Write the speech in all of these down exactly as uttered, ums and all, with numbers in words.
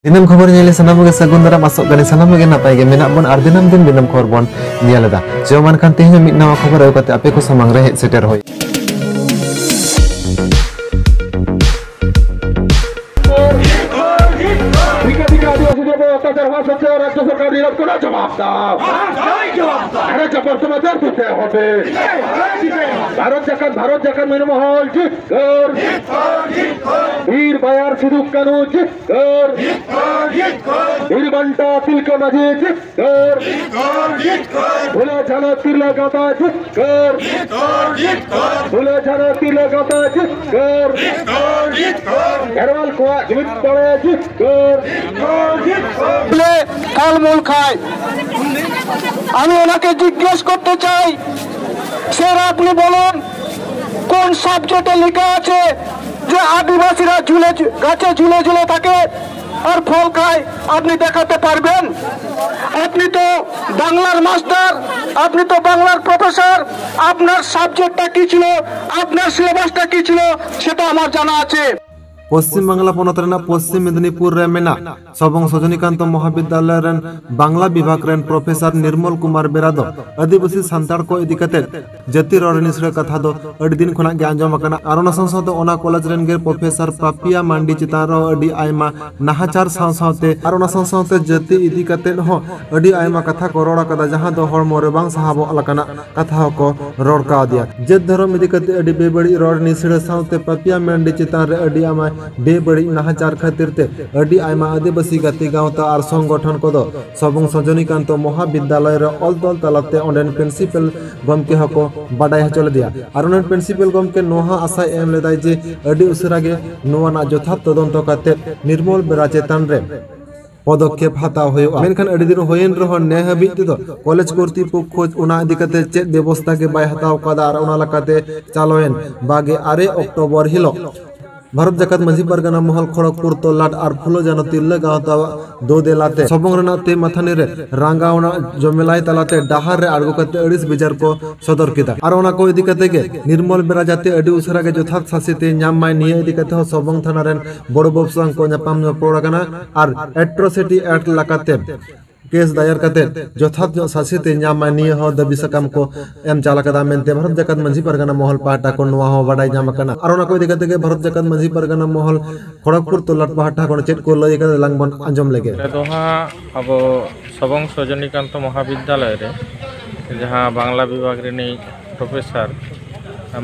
ᱫᱤᱱᱟᱹᱢ ᱠᱷᱚᱵᱚᱨ ᱧᱮᱞ ᱥᱟᱱᱟᱢ ᱜᱮ ᱥᱟᱹᱜᱩᱱ ᱫᱟᱨᱟᱢ, ᱟᱥᱚᱜ ᱠᱟᱹᱱᱟᱹᱧ ᱥᱟᱱᱟᱢ ᱜᱮ ᱱᱟᱯᱟᱭ ᱜᱮ ᱢᱮᱱᱟᱜ ᱵᱚᱱ ᱟᱨ ᱫᱤᱱᱟᱹᱢ ᱫᱤᱱ ᱫᱤᱱᱟᱹᱢ ᱠᱷᱚᱵᱚᱨ ᱵᱚᱱ ᱧᱮᱞ ᱮᱫᱟ᱾ ᱪᱮᱫ ᱢᱮᱱᱠᱷᱟᱱ ᱛᱮᱦᱮᱧ ᱦᱚᱸ ᱢᱤᱫ ᱱᱟᱣᱟ ᱠᱷᱚᱵᱚᱨ ᱟᱹᱜᱩ ᱠᱟᱛᱮ ᱟᱯᱮ ᱠᱚ ᱥᱟᱢᱟᱝ ᱨᱮ ᱦᱮᱡ ᱥᱮᱴᱮᱨ ᱦᱩᱭ᱾ ᱴᱷᱤᱠᱟᱹ ᱴᱷᱤᱠᱟᱹ ᱟᱹᱫᱤᱵᱟᱹᱥᱤ ᱡᱚᱵᱚ ᱚᱛᱛᱟᱪᱟᱨ ᱦᱚᱸ ᱥᱚᱛᱛᱮ ᱨᱟᱡᱽᱡᱚ ᱥᱚᱨᱠᱟᱨ ᱱᱤᱨᱚᱵ ᱠᱚᱱᱟ ᱡᱚᱵᱟᱵ ᱫᱟᱣ᱾ আরে জবর সমাজের দিতে হবে। ভারত জাকাত, ভারত জাকাত মীর মহল জিতকর। বীর বায়ার সিধু কানু জিতকর। বীর বান্টা তিলক মাঝি জিতকর। ভুলে জানো তিলক গাথা জিতকর। ভুলে জানো তিলক গাথা জিতকর। খেরওয়াল কোয়া জিতকর। জিতকর। বলে ফলমূল খায়। আমি ওনাকে জিজ্ঞেস করতে চাই, স্যার, আপনি বলুন, কোন সাবজেক্টে লেখা আছে যে আদিবাসীরা ঝুলে ঝু-, গাছে ঝুলে ঝুলে থাকে আর ফল খায়? আপনি দেখাতে পারবেন? আপনি তো বাংলার মাস্টার, আপনি তো বাংলার প্রফেসর, আপনার সাবজেক্টটা কি ছিল, আপনার সিলেবাসটা কি ছিল, সেটা আমার জানা আছে। ᱯᱚᱥᱪᱤᱢ ᱵᱟᱝᱞᱟ ᱯᱚᱱᱚᱛ ᱨᱮᱱᱟᱜ ᱯᱚᱥᱪᱤᱢ ᱢᱮᱫᱽᱱᱤᱯᱩᱨ ᱨᱮ ᱢᱮᱱᱟᱜ ᱥᱚᱵᱚᱝ ᱥᱚᱡᱚᱱᱤᱠᱟᱱᱛᱚ ᱢᱚᱦᱟᱵᱤᱫᱽᱫᱟᱞᱚᱭ ᱨᱮᱱ ᱵᱟᱝᱞᱟ ᱵᱤᱵᱷᱟᱜᱽ ᱨᱮᱱ ᱯᱨᱚᱯᱷᱮᱥᱚᱨ ᱱᱤᱨᱢᱚᱞ ᱠᱩᱢᱟᱨ ᱵᱮᱨᱟ ᱫᱚ ᱟᱹᱫᱤᱵᱟᱹᱥᱤ ᱥᱟᱱᱛᱟᱲ ᱠᱚ ᱤᱫᱤ ᱠᱟᱛᱮ ᱡᱟᱹᱛᱤ ᱨᱚᱲ ᱱᱤᱥᱲᱟᱹ ᱠᱟᱛᱷᱟ ᱫᱚ ᱟᱹᱰᱤ ᱫᱤᱱ ᱠᱷᱚᱱᱟᱜ ᱜᱮ ᱟᱸᱡᱚᱢ ᱟᱠᱟᱱᱟ᱾ ᱟᱨ ᱚᱱᱟ ᱥᱟᱶ ᱥᱟᱶᱛᱮ ᱚᱱᱟ ᱠᱚᱞᱮᱡᱽ ᱨᱮᱱ ᱜᱮ ᱯᱨᱚᱯᱷᱮᱥᱚᱨ ᱯᱟᱯᱤᱭᱟ ᱢᱟᱱᱰᱤ ᱪᱮᱛᱟᱱ ᱨᱮᱦᱚᱸ ᱟᱹᱰᱤ ᱟᱭᱢᱟ ᱱᱟᱦᱟᱪᱟᱨ ᱥᱟᱶ ᱥᱟᱶᱛᱮ, ᱟᱨ ᱚᱱᱟ ᱥᱟᱶ ᱥᱟᱶᱛᱮ ᱡᱟᱹᱛᱤ ᱤᱫᱤ ᱠᱟᱛᱮ ᱦᱚᱸ ᱟᱹᱰᱤ ᱟᱭᱢᱟ ᱠᱟᱛᱷᱟ ᱠᱚ ᱨᱚᱲ ᱟᱠᱟᱫᱟ, ᱡᱟᱦᱟᱸ ᱫᱚ ᱦᱚᱲᱢᱚ ᱨᱮ ᱵᱟᱝ ᱥᱟᱦᱟᱵᱚᱜ ᱞᱮᱠᱟᱱᱟᱜ ᱠᱟᱛᱷᱟ ᱦᱚᱸᱠᱚ ᱨᱚᱲ ᱠᱟᱣᱫᱮᱭᱟ᱾ ᱡᱟᱹᱛ ᱫᱷᱚᱨᱚᱢ ᱤᱫᱤ ᱠᱟᱛᱮ ᱟᱹᱰᱤ ᱵᱮᱵᱟᱹᱲᱤᱡ ᱨᱚᱲ ᱱᱤᱥᱲᱟᱹ ᱥᱟᱶᱛᱮ ᱯᱟᱯᱤᱭᱟ ᱢᱟᱱᱰᱤ ᱪᱮᱛᱟᱱ ᱨᱮ ᱟᱹᱰᱤ ᱟᱭᱢᱟ ᱵᱮᱵᱟᱹᱲᱤᱡ ᱱᱟᱦᱟᱪᱟᱨ ᱠᱷᱟᱹᱛᱤᱨ ᱛᱮ ᱟᱹᱰᱤ ᱟᱭᱢᱟ ᱟᱹᱫᱤᱵᱟᱹᱥᱤ ᱜᱟᱛᱮ ᱜᱟᱶᱛᱟ ᱟᱨ ᱥᱚᱝᱜᱚᱴᱷᱚᱱ ᱠᱚᱫᱚ ᱥᱚᱵᱚᱝ ᱥᱚᱡᱚᱱᱤᱠᱟᱱᱛᱚ ᱢᱚᱦᱟᱵᱤᱫᱽᱫᱟᱞᱚᱭ ᱨᱮ ᱚᱞ ᱛᱚᱞ ᱛᱟᱞᱟᱛᱮ ᱚᱸᱰᱮᱱ ᱯᱨᱤᱱᱥᱤᱯᱟᱞ ᱜᱚᱢᱠᱮ ᱦᱚᱸᱠᱚ ᱵᱟᱰᱟᱭ ᱦᱚᱪᱚ ᱞᱮᱫᱮᱭᱟ᱾ ᱟᱨ ᱚᱸᱰᱮᱱ ᱯᱨᱤᱱᱥᱤᱯᱟᱞ ᱜᱚᱢᱠᱮ ᱱᱚᱣᱟ ᱦᱚᱸ ᱟᱥᱟᱭ ᱮᱢ ᱞᱮᱫᱟᱭ ᱡᱮ ᱟᱹᱰᱤ ᱩᱥᱟᱹᱨᱟ ᱜᱮ ᱱᱚᱣᱟ ᱨᱮᱱᱟᱜ ᱡᱚᱛᱷᱟᱛ ᱛᱚᱫᱚᱱᱛᱚ ᱠᱟᱛᱮ ᱱᱤᱨᱢᱚᱞ ᱵᱮᱨᱟ ᱪᱮᱛᱟᱱ ᱨᱮ ᱯᱚᱫᱚᱠᱷᱮᱯ ᱦᱟᱛᱟᱣ ᱦᱩᱭᱩᱜᱼᱟ᱾ ᱢᱮᱱᱠᱷᱟᱱ ᱟᱹᱰᱤ ᱫᱤᱱ ᱦᱩᱭᱮᱱ ᱨᱮᱦᱚᱸ ᱱᱮ ᱦᱟᱹᱵᱤᱡ ᱛᱮᱫᱚ ᱠᱚᱞᱮᱡᱽ ᱠᱚᱨᱛᱤᱯᱚᱠᱠᱷᱚ ᱚᱱᱟ ᱤᱫᱤ ᱠᱟᱛᱮ ᱪᱮᱫ ᱵᱮᱵᱚᱥᱛᱷᱟ ᱜᱮ ᱵᱟᱭ ᱦᱟᱛᱟᱣ ᱠᱟᱫᱟ᱾ ᱟᱨ ᱚᱱᱟ ᱞᱮᱠᱟᱛᱮ ᱪᱟᱞᱟᱣᱮᱱ ᱵᱟᱜᱮ ᱟᱨᱮ ᱚᱠᱴᱳᱵᱚᱨ ᱦᱤᱞᱳᱜ ᱵᱷᱟᱨᱚᱛ ᱡᱟᱠᱟᱛ ᱢᱟᱹᱡᱷᱤ ᱯᱟᱨᱜᱟᱱᱟ ᱢᱚᱦᱚᱞ ᱠᱷᱚᱲᱚᱜᱽᱯᱩᱨ ᱛᱚᱞᱞᱟᱴ ᱟᱨ ᱯᱷᱩᱞᱳ ᱡᱟᱱᱚ ᱛᱤᱨᱞᱟᱹ ᱜᱟᱶᱛᱟ ᱫᱚ ᱫᱮᱞᱟᱛᱮ ᱥᱚᱵᱚᱝ ᱨᱮᱱᱟᱜ ᱛᱮ ᱢᱟᱛᱷᱟᱱᱤ ᱨᱮ ᱨᱟᱸᱜᱟᱣᱱᱟ ᱡᱚᱢᱮᱞᱟᱭ ᱛᱟᱞᱟᱛᱮ ᱰᱟᱦᱟᱨ ᱨᱮ ᱟᱬᱜᱚ ᱠᱟᱛᱮ ᱟᱹᱲᱤᱥ ᱵᱮᱡᱟᱨ ᱠᱚ ᱥᱚᱫᱚᱨ ᱠᱮᱫᱟ᱾ ᱟᱨ ᱚᱱᱟ ᱠᱚ ᱤᱫᱤ ᱠᱟᱛᱮ ᱜᱮ ᱱᱤᱨᱢᱚᱞ ᱵᱮᱨᱟ ᱡᱟᱛᱮ ᱟᱹᱰᱤ ᱩᱥᱟᱹᱨᱟ ᱜᱮ ᱡᱚᱛᱷᱟᱛ ᱥᱟᱥᱤ ᱛᱮ ᱧᱟᱢ ᱢᱟᱭ, ᱱᱤᱭᱟᱹ ᱤᱫᱤ ᱠᱟᱛᱮ ᱦᱚᱸ ᱥᱚᱵᱚᱝ ᱛᱷᱟᱱᱟ ᱨᱮᱱ ᱵᱚᱲᱚ ᱵᱟᱹᱵᱩ ᱥᱟᱶ ᱠᱚ ᱧᱟᱯᱟᱢ ᱧᱟᱯᱟᱢ ᱟᱠᱟᱱᱟ᱾ ᱟᱨ ᱮᱴᱨᱚᱥᱤᱴᱤ ᱮᱠᱴ ᱞᱮᱠᱟᱛᱮ ᱠᱮᱥ ᱫᱟᱭᱟᱨ ᱠᱟᱛᱮ ᱡᱚᱛᱷᱟᱛ ᱧᱚᱜ ᱥᱟᱥᱤ ᱛᱮ ᱧᱟᱢ ᱢᱟᱭ, ᱱᱤᱭᱟᱹ ᱦᱚᱸ ᱫᱟᱹᱵᱤ ᱥᱟᱠᱟᱢ ᱠᱚ ᱮᱢ ᱪᱟᱞ ᱟᱠᱟᱫᱟ ᱢᱮᱱᱛᱮ ᱵᱷᱟᱨᱚᱛ ᱡᱟᱠᱟᱛ ᱢᱟᱹᱡᱷᱤ ᱯᱟᱨᱜᱟᱱᱟ ᱢᱚᱦᱚᱞ ᱯᱟᱦᱴᱟ ᱠᱷᱚᱱ ᱱᱚᱣᱟ ᱦᱚᱸ ᱵᱟᱰᱟᱭ ᱧᱟᱢ ᱟᱠᱟᱱᱟ᱾ ᱟᱨ ᱚᱱᱟ ᱠᱚ ᱤᱫᱤ ᱠᱟᱛᱮ ᱜᱮ ᱵᱷᱟᱨᱚᱛ ᱡᱟᱠᱟᱛ ᱢᱟᱹᱡᱷᱤ ᱯᱟᱨᱜᱟᱱᱟ ᱢᱚᱦᱚᱞ ᱠᱷᱚᱲᱚᱜᱽᱯᱩᱨ ᱛᱚᱞᱞᱟᱴ ᱯᱟᱦᱴᱟ ᱠᱷᱚᱱ ᱪᱮᱫ ᱠᱚ ᱞᱟᱹᱭ ᱟᱠᱟᱫᱟ, ᱞᱟᱝ ᱵᱚᱱ ᱟᱸᱡᱚᱢ ᱞᱮᱜᱮ᱾ ᱱᱚᱰᱮ ᱫᱚ ᱦᱟᱸᱜ ᱟᱵᱚ ᱥᱚᱵᱚᱝ ᱥᱚᱡᱚᱱᱤᱠᱟᱱᱛᱚ ᱢᱚᱦᱟᱵᱤᱫᱽᱫᱟᱞᱚᱭ ᱨᱮ ᱡᱟᱦᱟᱸ ᱵᱟᱝᱞᱟ ᱵᱤᱵᱷᱟᱜᱽ ᱨᱤᱱᱤᱡ ᱯᱨᱚᱯᱷᱮᱥᱚᱨ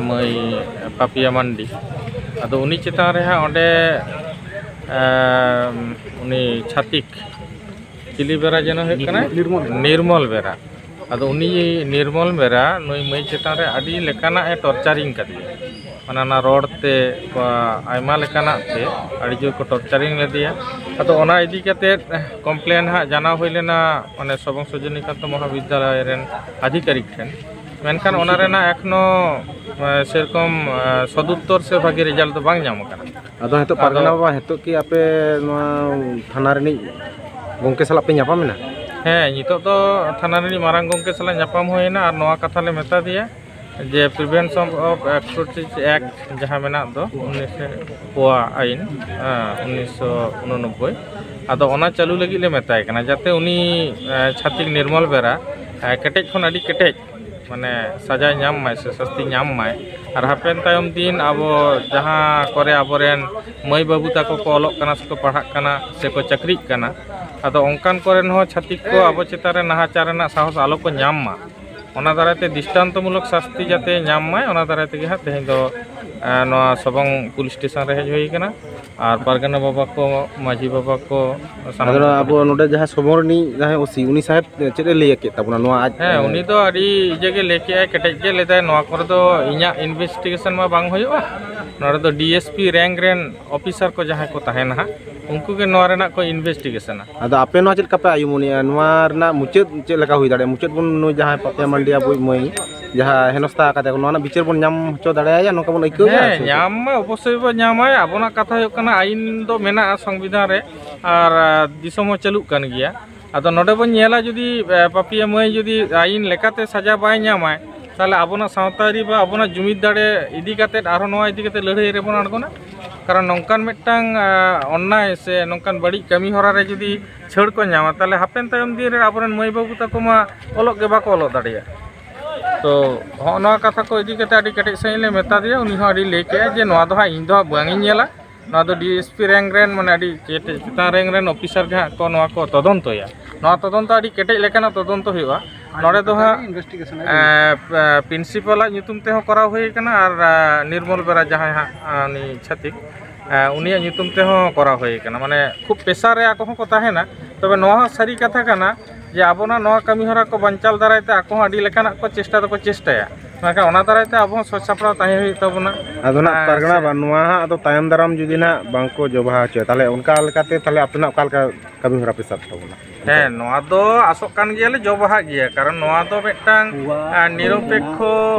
ᱢᱟᱹᱭ ᱯᱟᱯᱤᱭᱟ ᱢᱟᱱᱰᱤ, ᱟᱫᱚ ᱩᱱᱤ ᱪᱮᱛᱟᱱ ᱨᱮ ᱦᱟᱸᱜ ᱚᱸᱰᱮ ᱮᱢ, ᱩᱱᱤ ᱪᱷᱟᱛᱤᱠ ᱪᱤᱞᱤ ᱵᱮᱨᱟ ᱡᱮᱱᱚ ᱦᱩᱭᱩᱜ ᱠᱟᱱᱟᱭ? ᱱᱤᱨᱢᱚᱞ ᱵᱮᱨᱟ᱾ ᱱᱤᱨᱢᱚᱞ ᱵᱮᱨᱟ᱾ ᱟᱫᱚ ᱩᱱᱤ ᱱᱤᱨᱢᱚᱞ ᱵᱮᱨᱟ ᱱᱩᱭ ᱢᱟᱹᱭ ᱪᱮᱛᱟᱱ ᱨᱮ ᱟᱹᱰᱤ ᱞᱮᱠᱟᱱᱟᱜ ᱮ ᱴᱚᱨᱪᱟᱨᱤᱝ ᱠᱟᱫᱮᱭᱟ᱾ ᱢᱟᱱᱮ ᱚᱱᱟ ᱨᱚᱲ ᱛᱮ ᱵᱟ ᱟᱭᱢᱟ ᱞᱮᱠᱟᱱᱟᱜ ᱛᱮ ᱟᱹᱰᱤ ᱡᱳᱨ ᱠᱚ ᱴᱚᱨᱪᱟᱨᱤᱝ ᱞᱮᱫᱮᱭᱟ᱾ ᱟᱫᱚ ᱚᱱᱟ ᱤᱫᱤ ᱠᱟᱛᱮᱫ ᱠᱚᱢᱯᱞᱮᱱ ᱦᱟᱸᱜ ᱡᱟᱱᱟᱣ ᱦᱩᱭ ᱞᱮᱱᱟ ᱢᱟᱱᱮ ᱥᱚᱵᱚᱝ ᱥᱚᱡᱚᱱᱤᱠᱟᱱᱛᱚ ᱢᱚᱦᱟᱵᱤᱫᱽᱫᱟᱞᱚᱭ ᱨᱮᱱ ᱟᱫᱷᱤᱠᱟᱨᱤᱠ ᱴᱷᱮᱱ᱾ ᱢᱮᱱᱠᱷᱟᱱ ᱚᱱᱟ ᱨᱮᱱᱟᱜ ᱮᱠᱷᱚᱱᱳ ᱮ, ᱥᱮᱨᱚᱠᱚᱢ ᱮ, ᱥᱚᱫᱩᱛᱛᱚᱨ ᱥᱮ ᱵᱷᱟᱜᱮ ᱨᱮᱡᱟᱞᱴ ᱫᱚ ᱵᱟᱝ ᱧᱟᱢ ᱟᱠᱟᱱᱟ᱾ ᱟᱫᱚ ᱱᱤᱛᱚᱜ ᱟᱫᱚ ᱯᱟᱨᱜᱟᱱᱟ ᱵᱟᱵᱟ, ᱱᱤᱛᱚᱜ ᱠᱤ ᱟᱯᱮ ᱱᱚᱣᱟ ᱛᱷᱟᱱᱟ ᱨᱤᱱᱤᱡ ᱜᱚᱢᱠᱮ ᱥᱟᱞᱟᱜ ᱯᱮ ᱧᱟᱯᱟᱢ ᱮᱱᱟ? ᱦᱮᱸ, ᱱᱤᱛᱚᱜ ᱫᱚ ᱛᱷᱟᱱᱟ ᱨᱤᱱᱤᱡ ᱢᱟᱨᱟᱝ ᱜᱚᱢᱠᱮ ᱥᱟᱞᱟᱜ ᱧᱟᱯᱟᱢ ᱦᱩᱭᱮᱱᱟ ᱟᱨ ᱱᱚᱣᱟ ᱠᱟᱛᱷᱟ ᱞᱮ ᱢᱮᱛᱟ ᱫᱮᱭᱟ ᱡᱮ Prevention of Atrocities Act ᱡᱟᱦᱟᱸ ᱢᱮᱱᱟᱜ ᱫᱚ ᱩᱱᱤᱥᱥᱚ ᱯᱳᱣᱟ ᱟᱭᱤᱱ, ᱦᱮᱸ, ᱩᱱᱤᱥᱥᱚ ᱩᱱᱚᱱᱚᱵᱵᱳᱭ, ᱟᱫᱚ ᱚᱱᱟ ᱪᱟᱹᱞᱩ ᱞᱟᱹᱜᱤᱫ ᱞᱮ ᱢᱮᱛᱟᱭ ᱠᱟᱱᱟ ᱡᱟᱛᱮ ᱩᱱᱤ ᱮ, ᱪᱷᱟᱹᱛᱤᱠ ᱱᱤᱨᱢᱚᱞ ᱵᱮᱨᱟ ᱮ, ᱠᱮᱴᱮᱡ ᱠᱷᱚᱱ ᱟᱹᱰᱤ ᱠᱮᱴᱮᱡ ᱢᱟᱱᱮ ᱥᱟᱡᱟᱭ ᱧᱟᱢ ᱢᱟᱭ ᱥᱮ ᱥᱟᱹᱥᱛᱤ ᱧᱟᱢ ᱢᱟᱭ᱾ ᱟᱨ ᱦᱟᱯᱮᱱ ᱛᱟᱭᱚᱢ ᱫᱤᱱ ᱟᱵᱚ ᱡᱟᱦᱟᱸ ᱠᱚᱨᱮ ᱟᱵᱚᱨᱮᱱ ᱢᱟᱹᱭ ᱵᱟᱹᱵᱩ ᱛᱟᱠᱚ ᱠᱚ ᱚᱞᱚᱜ ᱠᱟᱱᱟ ᱥᱮᱠᱚ ᱯᱟᱲᱦᱟᱜ ᱠᱟᱱᱟ ᱥᱮᱠᱚ ᱪᱟᱹᱠᱨᱤᱜ ᱠᱟᱱᱟ, ᱟᱫᱚ ᱚᱱᱠᱟᱱ ᱠᱚᱨᱮᱱ ᱦᱚᱸ ᱪᱷᱟᱹᱛᱤᱠ ᱠᱚ ᱟᱵᱚ ᱪᱮᱛᱟᱱ ᱨᱮ ᱱᱟᱦᱟᱪᱟᱨ ᱨᱮᱱᱟᱜ ᱥᱟᱦᱚᱥ ᱟᱞᱚ ᱠᱚ ᱧᱟᱢ ᱢᱟ, ᱚᱱᱟ ᱫᱟᱨᱟᱭ ᱛᱮ ᱫᱨᱤᱥᱴᱟᱱᱛᱚᱢᱩᱞᱚᱠ ᱥᱟᱥᱛᱤ ᱡᱟᱛᱮ ᱧᱟᱢ ᱢᱟᱭ, ᱚᱱᱟ ᱫᱟᱨᱟᱭ ᱛᱮᱜᱮ ᱦᱟᱸᱜ ᱛᱮᱦᱮᱧ ᱫᱚ, ᱮ, ᱱᱚᱣᱟ ᱥᱚᱵᱚᱝ ᱯᱩᱞᱤᱥ ᱥᱴᱮᱥᱚᱱ ᱨᱮ ᱦᱮᱡ ᱦᱩᱭ ᱟᱠᱟᱱᱟ᱾ ᱟᱨ ᱯᱟᱨᱜᱟᱱᱟ ᱵᱟᱵᱟ ᱠᱚ, ᱢᱟᱹᱡᱷᱤ ᱵᱟᱵᱟ ᱠᱚ, ᱥᱟᱱᱟᱢ ᱟᱫᱚ ᱠᱚ ᱟᱵᱚ ᱱᱚᱰᱮ ᱡᱟᱦᱟᱸᱭ ᱥᱚᱵᱚᱝ ᱨᱤᱱᱤᱡ ᱡᱟᱦᱟᱸᱭ ᱳᱥᱤ, ᱩᱱᱤ ᱥᱟᱦᱮᱵᱽ ᱪᱮᱫ ᱮ ᱞᱟᱹᱭ ᱠᱮᱫ ᱛᱟᱵᱚᱱᱟ ᱱᱚᱣᱟ ᱟᱡ? ᱦᱮᱸ, ᱩᱱᱤ ᱫᱚ ᱟᱹᱰᱤ ᱤᱭᱟᱹ ᱜᱮ ᱞᱟᱹᱭ ᱠᱮᱜᱼᱟᱭ, ᱠᱮᱴᱮᱡ ᱜᱮ ᱞᱟᱹᱭ ᱫᱟᱭ, ᱱᱚᱣᱟ ᱠᱚᱨᱮ ᱫᱚ ᱤᱧᱟᱹᱜ ᱤᱱᱵᱷᱮᱥᱴᱤᱜᱮᱥᱚᱱ ᱢᱟ ᱵᱟᱝ ᱦᱩᱭᱩᱜᱼᱟ, ᱱᱚᱰᱮ ᱫᱚ ᱰᱤ ᱮᱥ ᱯᱤ ᱨᱮᱝᱠ ᱨᱮᱱ ᱚᱯᱷᱤᱥᱟᱨ ᱠᱚ ᱡᱟᱦᱟᱸᱭ ᱠᱚ ᱛᱟᱦᱮᱱᱟ ᱦᱟᱸᱜ, ᱩᱱᱠᱩ ᱜᱮ ᱱᱚᱣᱟ ᱨᱮᱱᱟᱜ ᱠᱚ ᱤᱱᱵᱷᱮᱥᱴᱤᱜᱮᱥᱚᱱᱟ᱾ ᱟᱫᱚ ᱟᱯᱮ ᱱᱚᱣᱟ ᱪᱮᱫ ᱞᱮᱠᱟ ᱯᱮ ᱟᱭᱩᱢᱟᱹᱱᱮᱜᱼᱟ? ᱱᱚᱣᱟ ᱨᱮᱱᱟᱜ ᱢᱩᱪᱟᱹᱫ ᱪᱮᱫ ᱞᱮᱠᱟ ᱦᱩᱭ ᱫᱟᱲᱮᱭᱟᱜᱼᱟ? ᱢᱩᱪᱟᱹᱫ ᱵᱚᱱ, ᱱᱩᱭ ᱡᱟᱦᱟᱸᱭ ᱯᱟᱯᱤᱭᱟ ᱢᱟᱱᱰᱤ ᱟᱵᱚᱭᱤᱡ ᱢᱟᱹᱭ, ᱡᱟᱦᱟᱸ ᱦᱮᱱᱚᱥᱛᱟ ᱟᱠᱟᱫᱮᱭᱟ ᱠᱚ, ᱱᱚᱣᱟ ᱨᱮᱱᱟᱜ ᱵᱤᱪᱟᱹᱨ ᱵᱚᱱ ᱧᱟᱢ ᱦᱚᱪᱚ ᱫᱟᱲᱮᱭᱟᱭᱟ, ᱱᱚᱝᱠᱟ ᱵᱚᱱ ᱟᱹᱭᱠᱟᱹᱣ ᱮᱫᱟ? ᱦᱮᱸ, ᱥᱮ ᱪᱮᱫ? ᱧᱟᱢ ᱢᱟ ᱚᱵᱚᱥᱥᱳᱭ ᱵᱚ ᱧᱟᱢᱟᱭ᱾ ᱟᱵᱚᱱᱟᱜ ᱠᱟᱛᱷᱟ ᱦᱩᱭᱩᱜ ᱠᱟᱱᱟ, ᱟᱹᱭᱤᱱ ᱫᱚ ᱢᱮᱱᱟᱜᱼᱟ ᱥᱚᱝᱵᱤᱫᱷᱟᱱ ᱨᱮ, ᱟᱨ, ᱟᱨ, ᱫᱤᱥᱚᱢ ᱦᱚᱸ ᱪᱟᱹᱞᱩᱜ ᱠᱟᱱ ᱜᱮᱭᱟ᱾ ᱟᱫᱚ ᱱᱚᱰᱮ ᱵᱚᱱ ᱧᱮᱞᱟ, ᱡᱩᱫᱤ, ᱮ, ᱯᱟᱹᱯᱤᱭᱟᱹ ᱢᱟᱹᱭ ᱡᱩᱫᱤ ᱟᱹᱭᱤᱱ ᱞᱮᱠᱟᱛᱮ ᱥᱟᱡᱟ ᱵᱟᱭ ᱧᱟᱢᱟᱭ, ᱛᱟᱦᱚᱞᱮ ᱟᱵᱚᱱᱟᱜ ᱥᱟᱶᱛᱟ ᱟᱹᱨᱤ ᱵᱟ ᱟᱵᱚᱱᱟᱜ ᱡᱩᱢᱤᱫ ᱫᱟᱲᱮ ᱤᱫᱤ ᱠᱟᱛᱮᱫ ᱟᱨᱦᱚᱸ ᱱᱚᱣᱟ ᱤᱫᱤ ᱠᱟᱛᱮᱫ ᱞᱟᱹᱲᱦᱟᱹᱭ ᱨᱮᱵᱚᱱ ᱟᱬᱜᱚᱱᱟ᱾ ᱠᱟᱨᱚᱱ ᱱᱚᱝᱠᱟᱱ ᱢᱤᱫᱴᱟᱝ, ᱟ, ᱚᱱᱱᱟᱭ ᱥᱮ ᱱᱚᱝᱠᱟᱱ ᱵᱟᱹᱲᱤᱡ ᱠᱟᱹᱢᱤ ᱦᱚᱨᱟ ᱨᱮ ᱡᱩᱫᱤ ᱪᱷᱟᱹᱲ ᱠᱚ ᱧᱟᱢᱟ, ᱛᱟᱦᱚᱞᱮ ᱦᱟᱯᱮᱱ ᱛᱟᱭᱚᱢ ᱫᱤᱱ ᱨᱮ ᱟᱵᱚᱨᱮᱱ ᱢᱟᱹᱭ ᱵᱟᱹᱵᱩ ᱛᱟᱠᱚ ᱢᱟ ᱚᱞᱚᱜ ᱜᱮ ᱵᱟᱠᱚ ᱚᱞᱚᱜ ᱫᱟᱲᱮᱭᱟᱜᱼᱟ᱾ ᱛᱚ ᱦᱚᱸᱜᱼᱚ ᱱᱚᱣᱟ ᱠᱟᱛᱷᱟ ᱠᱚ ᱤᱫᱤ ᱠᱟᱛᱮ ᱟᱹᱰᱤ ᱠᱮᱴᱮᱡ ᱥᱟᱺᱦᱤᱡ ᱞᱮ ᱢᱮᱛᱟ ᱫᱮᱭᱟ, ᱩᱱᱤ ᱦᱚᱸ ᱟᱹᱰᱤ ᱞᱟᱹᱭ ᱠᱮᱜᱼᱟ ᱡᱮ ᱱᱚᱣᱟ ᱫᱚ ᱦᱟᱸᱜ ᱤᱧ ᱫᱚ ᱦᱟᱸᱜ ᱵᱟᱝ ᱤᱧ ᱧᱮᱞᱟ, ᱱᱚᱣᱟ ᱫᱚ ᱰᱤ ᱮᱥ ᱯᱤ ᱨᱮᱝᱠ ᱨᱮᱱ, ᱢᱟᱱᱮ ᱟᱹᱰᱤ ᱪᱮᱛ-, ᱪᱮᱛᱟᱱ ᱨᱮᱝᱠ ᱨᱮᱱ ᱚᱯᱷᱤᱥᱟᱨ ᱜᱮ ᱦᱟᱸᱜ ᱠᱚ ᱱᱚᱣᱟ ᱠᱚ ᱛᱚᱫᱚᱱᱛᱚᱭᱟ᱾ ᱱᱚᱣᱟ ᱛᱚᱫᱚᱱᱛᱚ ᱟᱹᱰᱤ ᱠᱮᱴᱮᱡ ᱞᱮᱠᱟᱱᱟᱜ ᱛᱚᱫᱚᱱᱛᱚ ᱦᱩᱭᱩᱜᱼᱟ᱾ ᱱᱚᱰᱮ ᱫᱚ ᱦᱟᱸᱜ, ᱤᱱᱵᱷᱮᱥᱴᱤᱜᱮᱥᱚᱱ ᱮ, ᱯᱨᱤᱱᱥᱤᱯᱟᱞᱟᱜ ᱧᱩᱛᱩᱢ ᱛᱮᱦᱚᱸ ᱠᱚᱨᱟᱣ ᱦᱩᱭ ᱠᱟᱱᱟ ᱟᱨ, ᱮ, ᱱᱤᱨᱢᱚᱞ ᱵᱮᱨᱟ ᱡᱟᱦᱟᱸᱭ ᱦᱟᱸᱜ, ᱮ, ᱩᱱᱤ ᱪᱷᱟᱹᱛᱤᱠ, ᱮ, ᱩᱱᱤᱭᱟᱜ ᱧᱩᱛᱩᱢ ᱛᱮᱦᱚᱸ ᱠᱚᱨᱟᱣ ᱦᱩᱭ ᱠᱟᱱᱟ᱾ ᱢᱟᱱᱮ ᱠᱷᱩᱵ ᱯᱮᱥᱟ ᱨᱮ ᱟᱠᱚ ᱦᱚᱸᱠᱚ ᱛᱟᱦᱮᱱᱟ᱾ ᱛᱚᱵᱮ ᱱᱚᱣᱟ ᱦᱚᱸ ᱥᱟᱹᱨᱤ ᱠᱟᱛᱷᱟ ᱠᱟᱱᱟ ᱡᱮ ᱟᱵᱚᱱᱟᱜ ᱱᱚᱣᱟ ᱠᱟᱹᱢᱤ ᱦᱚᱨᱟ ᱠᱚ ᱵᱟᱧᱪᱟᱣ ᱫᱟᱨᱟᱭ ᱛᱮ ᱟᱠᱚ ᱦᱚᱸ ᱟᱹᱰᱤ ᱞᱮᱠᱟᱱᱟᱜ ᱠᱚ ᱪᱮᱥᱴᱟ ᱫᱚᱠᱚ ᱪᱮᱥᱴᱟᱭᱟ, ᱢᱮᱱᱠᱷᱟᱱ ᱚᱱᱟ ᱫᱟᱨᱟᱭ ᱛᱮ ᱟᱵᱚ ᱦᱚᱸ ᱥᱟᱹᱛ ᱥᱟᱯᱲᱟᱣ ᱛᱟᱦᱮᱸ ᱦᱩᱭᱩᱜ ᱛᱟᱵᱚᱱᱟ᱾ ᱟᱫᱚ ᱱᱟᱜ ᱟᱨ ᱯᱟᱨᱜᱟᱱᱟ ᱥᱮ ᱵᱟ-, ᱱᱚᱣᱟ ᱦᱟᱸᱜ ᱟᱫᱚ ᱛᱟᱭᱚᱢ ᱫᱟᱨᱟᱢ ᱡᱩᱫᱤ ᱱᱟᱜ ᱵᱟᱝᱠᱚ ᱡᱚᱵᱷᱟ ᱦᱚᱪᱚᱭᱟ, ᱛᱟᱦᱚᱞᱮ ᱚᱱᱠᱟ ᱞᱮᱠᱟᱛᱮ ᱛᱟᱦᱚᱞᱮ ᱟᱯᱮ ᱱᱟᱜ ᱚᱠᱟ ᱞᱮᱠᱟ ᱠᱟᱹᱢᱤ ᱦᱚᱨᱟ ᱯᱮ ᱥᱟᱵ ᱛᱟᱵᱚᱱᱟ? ᱦᱮᱸ, ᱱᱚᱣᱟ ᱫᱚ ᱟᱥᱚᱜ ᱠᱟᱱ ᱜᱮᱭᱟᱞᱮ, ᱡᱚ ᱵᱟᱦᱟᱜ ᱜᱮᱭᱟ, ᱠᱟᱨᱚᱱ ᱱᱚᱣᱟ ᱫᱚ ᱢᱤᱫᱴᱟᱝ, ᱯᱩᱣᱟ ᱟᱨ, ᱱᱤᱨᱚᱯᱮᱠᱠᱷᱚ,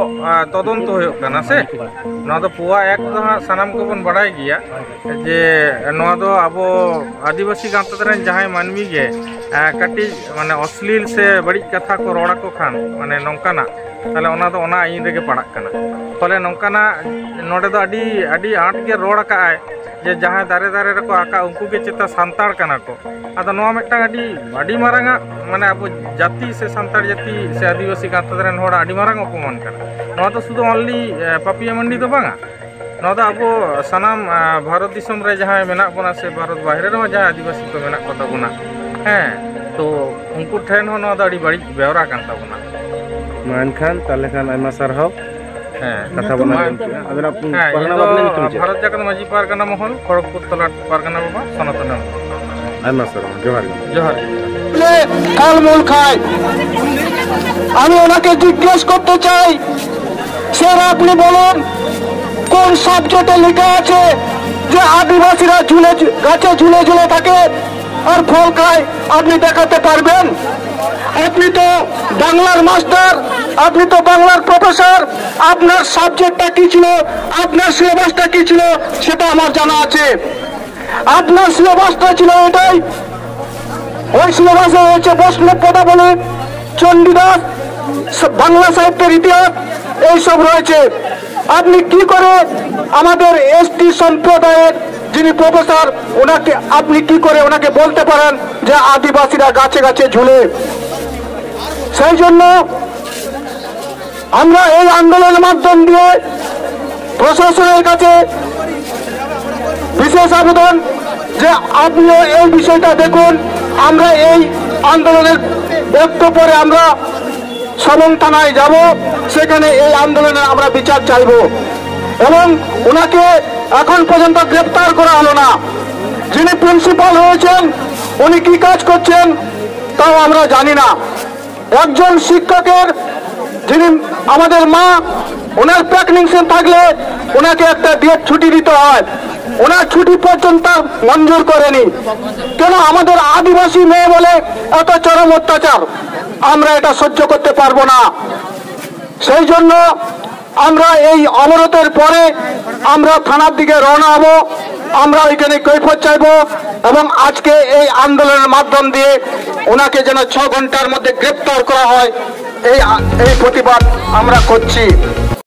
ᱟᱨ, ᱛᱚᱫᱚᱱᱛᱚ ᱦᱩᱭᱩᱜ ᱠᱟᱱᱟ ᱥᱮ᱾ ᱱᱚᱣᱟ ᱫᱚ ᱯᱩᱣᱟ ᱮᱠ ᱫᱚ ᱦᱟᱸᱜ ᱥᱟᱱᱟᱢ ᱠᱚᱵᱚᱱ ᱵᱟᱲᱟᱭ ᱜᱮᱭᱟ ᱡᱮ ᱱᱚᱣᱟ ᱫᱚ ᱟᱵᱚ ᱟᱹᱫᱤᱵᱟᱹᱥᱤ ᱜᱟᱶᱛᱟ ᱨᱮᱱ ᱡᱟᱦᱟᱸᱭ ᱢᱟᱹᱱᱢᱤ ᱜᱮ, ᱟᱨ, ᱠᱟᱹᱴᱤᱡ ᱢᱟᱱᱮ ᱚᱥᱞᱤᱞ ᱥᱮ ᱵᱟᱹᱲᱤᱡ ᱠᱟᱛᱷᱟ ᱠᱚ ᱨᱚᱲ ᱟᱠᱚ ᱠᱷᱟᱱ, ᱢᱟᱱᱮ ᱱᱚᱝᱠᱟᱱᱟᱜ, ᱛᱟᱦᱚᱞᱮ ᱚᱱᱟ ᱫᱚ ᱚᱱᱟ ᱟᱹᱭᱤᱱ ᱨᱮᱜᱮ ᱯᱟᱲᱟᱜ ᱠᱟᱱᱟ᱾ ᱯᱷᱚᱞᱮ ᱱᱚᱝᱠᱟᱱᱟᱜ ᱱᱚᱰᱮ ᱫᱚ ᱟᱹᱰᱤ, ᱟᱹᱰᱤ ᱟᱸᱴ ᱜᱮ ᱨᱚᱲ ᱟᱠᱟᱫ ᱟᱭ ᱡᱮ ᱡᱟᱦᱟᱸᱭ ᱫᱟᱨᱮ ᱫᱟᱨᱮ ᱨᱮᱠᱚ ᱟᱠᱟ, ᱩᱱᱠᱩ ᱜᱮ ᱪᱮᱛᱟ ᱥᱟᱱᱛᱟᱲ ᱠᱟᱱᱟ ᱠᱚ᱾ ᱟᱫᱚ ᱱᱚᱣᱟ ᱢᱤᱫᱴᱟᱝ ᱟᱹᱰᱤ, ᱟᱹᱰᱤ ᱢᱟᱨᱟᱝᱟᱜ, ᱢᱟᱱᱮ ᱟᱵᱚ ᱡᱟᱹᱛᱤ ᱥᱮ ᱥᱟᱱᱛᱟᱲ ᱡᱟᱹᱛᱤ ᱥᱮ ᱟᱹᱫᱤᱵᱟᱹᱥᱤ ᱜᱟᱶᱛᱟ ᱨᱮᱱ ᱦᱚᱲᱟᱜ ᱟᱹᱰᱤ ᱢᱟᱨᱟᱝ ᱚᱯᱚᱢᱟᱱ ᱠᱟᱱᱟ᱾ ᱱᱚᱣᱟ ᱫᱚ ᱥᱩᱫᱷᱩ only, ᱮ, ᱯᱟᱯᱤᱭᱟ ᱢᱟᱱᱰᱤ ᱫᱚ ᱵᱟᱝᱟ, ᱱᱚᱣᱟ ᱫᱚ ᱟᱵᱚ ᱥᱟᱱᱟᱢ, ᱮ, ᱵᱷᱟᱨᱚᱛ ᱫᱤᱥᱚᱢ ᱨᱮ ᱡᱟᱦᱟᱸᱭ ᱢᱮᱱᱟᱜ ᱵᱚᱱᱟ ᱥᱮ ᱵᱷᱟᱨᱚᱛ ᱵᱟᱦᱨᱮ ᱨᱮᱦᱚᱸ ᱡᱟᱦᱟᱸᱭ ᱟᱹᱫᱤᱵᱟᱹᱥᱤ ᱠᱚ ᱢᱮᱱᱟᱜ ᱠᱚ ᱛᱟᱵᱚᱱᱟ, ᱦᱮᱸ, ᱛᱚ ᱩᱱᱠᱩ ᱴᱷᱮᱱ ᱦᱚᱸ ᱱᱚᱣᱟ ᱫᱚ ᱟᱹᱰᱤ ᱵᱟᱹᱲᱤᱡ ᱵᱮᱣᱨᱟ ᱠᱟᱱ ᱛᱟᱵᱚᱱᱟ᱾ ᱢᱟ ᱮᱱᱠᱷᱟᱱ ᱛᱟᱦᱚᱞᱮ ᱠᱷᱟᱱ ᱟᱭᱢᱟ ᱥᱟᱨᱦᱟᱣ᱾ ᱦᱮᱸ᱾ ᱠᱟᱛᱷᱟ ᱵᱚᱱ ᱢᱟ ᱟᱸᱡᱚᱢ ᱠᱮᱫᱟ᱾ ᱟᱵᱮᱱᱟᱜ ᱦᱮᱸ, ᱯᱟᱨᱜᱟᱱᱟ ᱤᱧ ᱫᱚ ᱵᱟᱵᱟ ᱧᱩᱛᱩᱢ ᱪᱮᱫ? ᱵᱷᱟᱨᱚᱛ ᱡᱟᱠᱟᱛ ᱢᱟᱹᱡᱷᱤ ᱯᱟᱨᱜᱟᱱᱟ ᱢᱚᱦᱚᱞ, ᱠᱷᱚᱲᱚᱜᱽᱯᱩᱨ ᱛᱚᱞᱟ ᱯᱟᱨᱜᱟᱱᱟ ᱵᱟᱵᱟ, ᱥᱚᱱᱟᱛᱚᱱ ᱦᱮᱢᱵᱨᱚᱢ᱾ ᱟᱭᱢᱟ ᱥᱟᱨᱦᱟᱣ, ᱡᱚᱦᱟᱨ ᱜᱮ᱾ ᱡᱚᱦᱟᱨ ᱜᱮ। বলে কালমূল খায়। আমি ওনাকে জিজ্ঞেস করতে চাই, স্যার, আপনি বলুন, কোন সাবজেক্টে লেখা আছে যে আদিবাসীরা ঝুলে, গাছে ঝুলে ঝুলে থাকে আর ফল খায়? আপনি দেখাতে পারবেন? আপনি তো বাংলার মাস্টার, আপনি তো বাংলার প্রফেসর, আপনার সাবজেক্টটা কি ছিল, আপনার সিলেবাসটা কি ছিল, সেটা আমার জানা আছে। আপনার সিলেবাসটা ছিল এটাই, ওই সিলেবাসে রয়েছে বৈষ্ণব পদাবলী, চণ্ডীদাস, বাংলা সাহিত্যের ইতিহাস, এইসব রয়েছে। আপনি কি করে আমাদের এসটি সম্প্রদায়ের যিনি প্রফেসর, ওনাকে, আপনি কি করে ওনাকে বলতে পারেন যে আদিবাসীরা গাছে গাছে ঝুলে? সেই জন্য আমরা এই আন্দোলনের মাধ্যম দিয়ে প্রশাসনের কাছে বিশেষ আবেদন যে আপনিও এই বিষয়টা দেখুন। আমরা এই আন্দোলনের একটু পরে আমরা সবং থানায় যাব, সেখানে এই আন্দোলনে আমরা বিচার চাইব। এবং ওনাকে এখন পর্যন্ত গ্রেপ্তার করা হলো না। যিনি প্রিন্সিপাল হয়েছেন, উনি কি কাজ করছেন, তাও আমরা জানি না। একজন শিক্ষকের, যিনি আমাদের মা, ওনার প্রেগনেন্সি থাকলে ওনাকে একটা বিয়ের ছুটি দিতে হয়, ওনার ছুটি পর্যন্ত মঞ্জুর করেনি। কেন আমাদের আদিবাসী মেয়ে বলে এত চরম অত্যাচার? আমরা এটা সহ্য করতে পারবো না। সেই জন্য আমরা এই অবরোধের পরে আমরা থানার দিকে রওনা হব। আমরা ওইখানে কৈফত চাইব এবং আজকে এই আন্দোলনের মাধ্যম দিয়ে ওনাকে যেন ছ ঘন্টার মধ্যে গ্রেপ্তার করা হয়, এই এই প্রতিবাদ আমরা করছি।